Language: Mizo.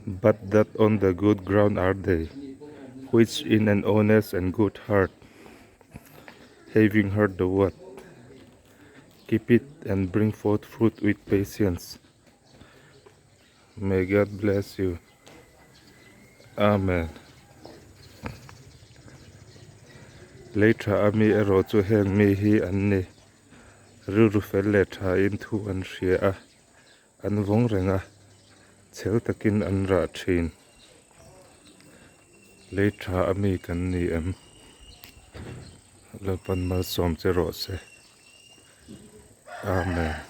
But that on the good ground are they, which in an honest and good heart, having heard the word, keep it and bring forth fruit with patience. May God bless you. Amen. Lei tha a mi erawh chu heng mi hi an ni. Rilru fel leh tha in thu an hria a, an vawng reng a, chhel takin an rah thin. Lei tha a mi kan ni em? Lalpan malsawm che rawh se. Amen.